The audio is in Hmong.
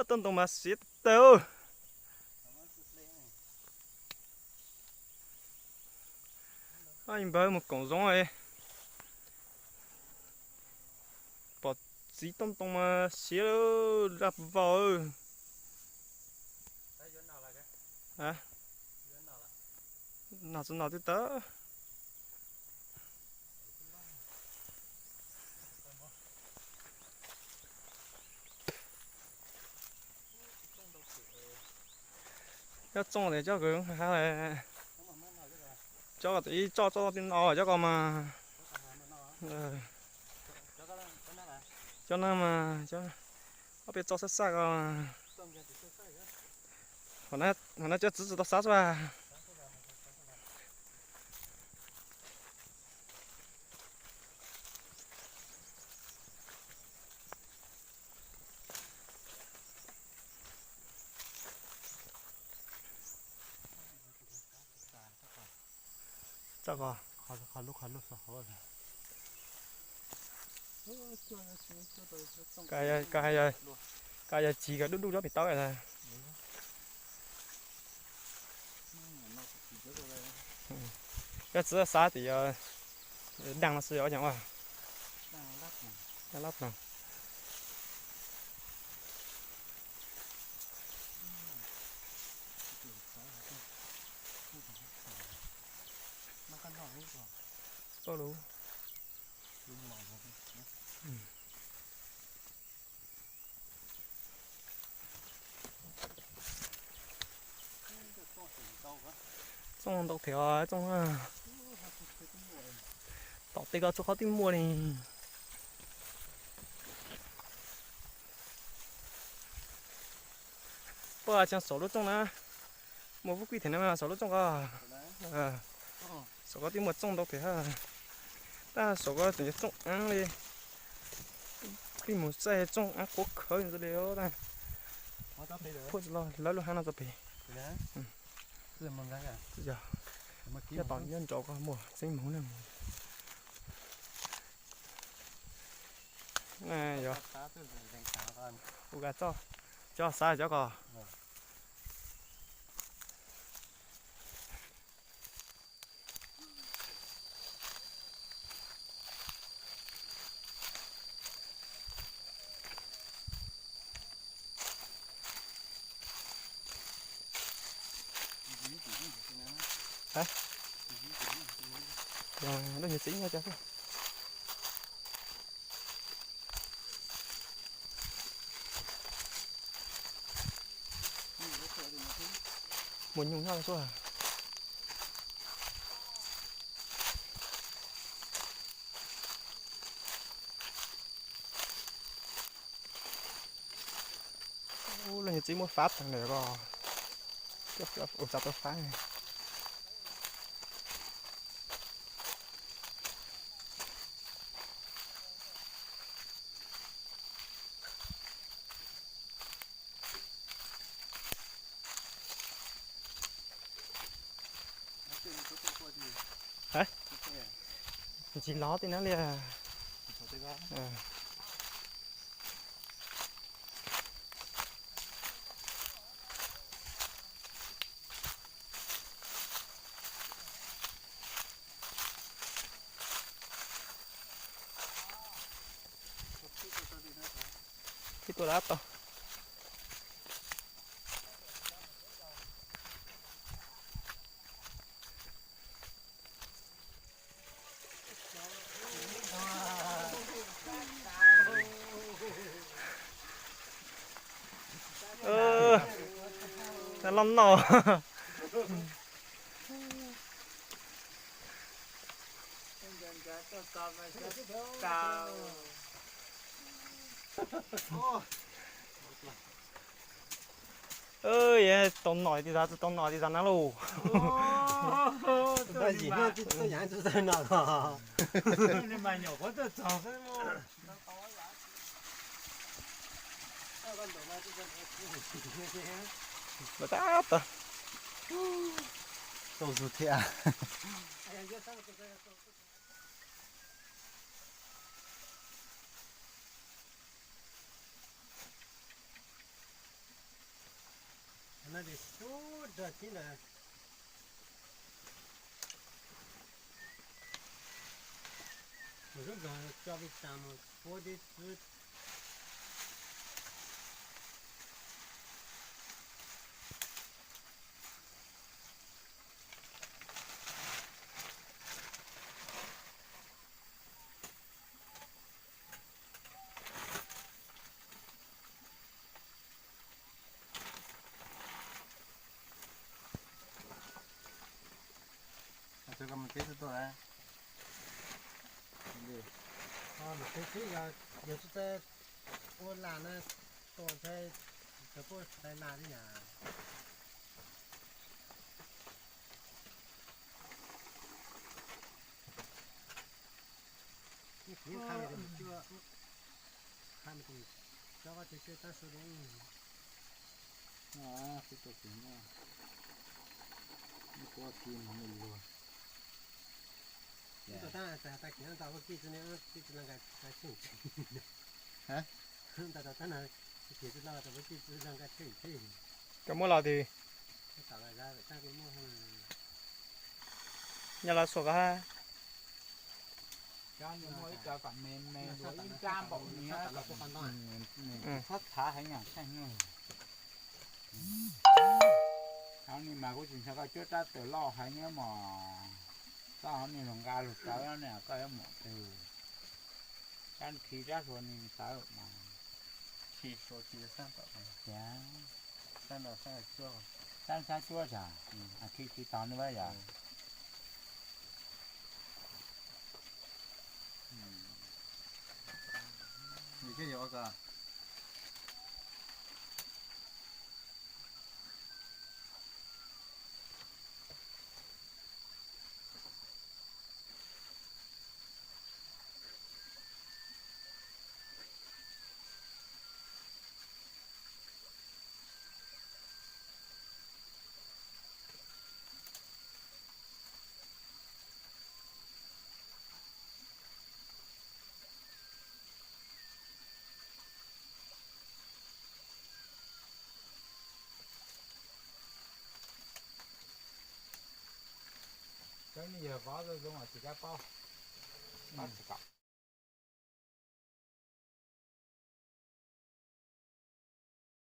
Toj ntoo mas siab tawv. Npawg mus koom zoov, pom txiv toj ntoo mas siab laj vau. Nom txog nom twb tawv. Cov txooj tes coj kawg, coj ib txoj txoj tib no coj ko mas. Coj na mas, ob peb txoj xab xaj ko. Hov na cov txiv tsis tau xav xwb. Txoj ko, qhov lub qhov lub xov hauv. Koj yog tsis koj dub dub cov pem taub. Cov txiv xav tias yog daj no xwb os, ua daj lab ploog. Txooj ntau thiab txooj. Tom tej ko txhua qhov twb muaj li. Poj, tseem saum lub txooj na, muaj vub kib thiab na, saum lub txooj ko. Saum ko twb muaj txooj ntau thiab. Tab saum ko tseem yog txooj aav li. Peb mus saib txooj aav qhuav khawv ntxov li. Phua lawv lub hab no txog pem. Yog, tom nyob nraud ko muaj txeeb moog na. Yog, ua kas txoj, cov xav cov ko. Lub nyuag txiv nyob cov xwb. Muaj nyuj nyob xwb. Ub, lub nyuag txiv muab fab tag lawm ko. Ua tau fab. Ntsis lov tej na li. Peb tuaj dab tau. Loj noj. Tau nom tias tau nom tias na lauj. Lawv tab tom tau zus thiab. No ces sub rog tib ntawd. Mus zub nkaus tso pis tas mus puab tib txwb. Mus teb xwb tuaj. Mus teb xwb, yog, yog tsis tau ua lag na, tua ntshai cov puab tsis tau lag li na. Ib pliag qha mus cuab, qha mus cuab koj cov cuab tab su li. Ib tug tab tag kis no tau ua kij tsi ne, kij tsi laj nqa tsheej tsheej. Ntawm tab no, kij tsi laj tau ua kij tsi laj nqa tsheej tsheej. Koj muab los twg? Nyob los xuas koj hab. Cov nws muaj ib co kom me me dua ib nrab npaum ni, txhob txhav heev na. Hauv ni mas kuv tsis ntshaw koj cuab rab tawm loj heev nyob mos. Koj hauv ni los nqa lug tawv ne, koj yuav mum twg? Rab khi rab hluas ni tawv mas. Khi hluas khi xab tom, xab no xab cuab, xab xab cuab tsam khi tsis tau nws yom. Nws thiaj yuav ua ko. Cov ne yog vov zoo zoo tsis kav paub, paub tsis kom.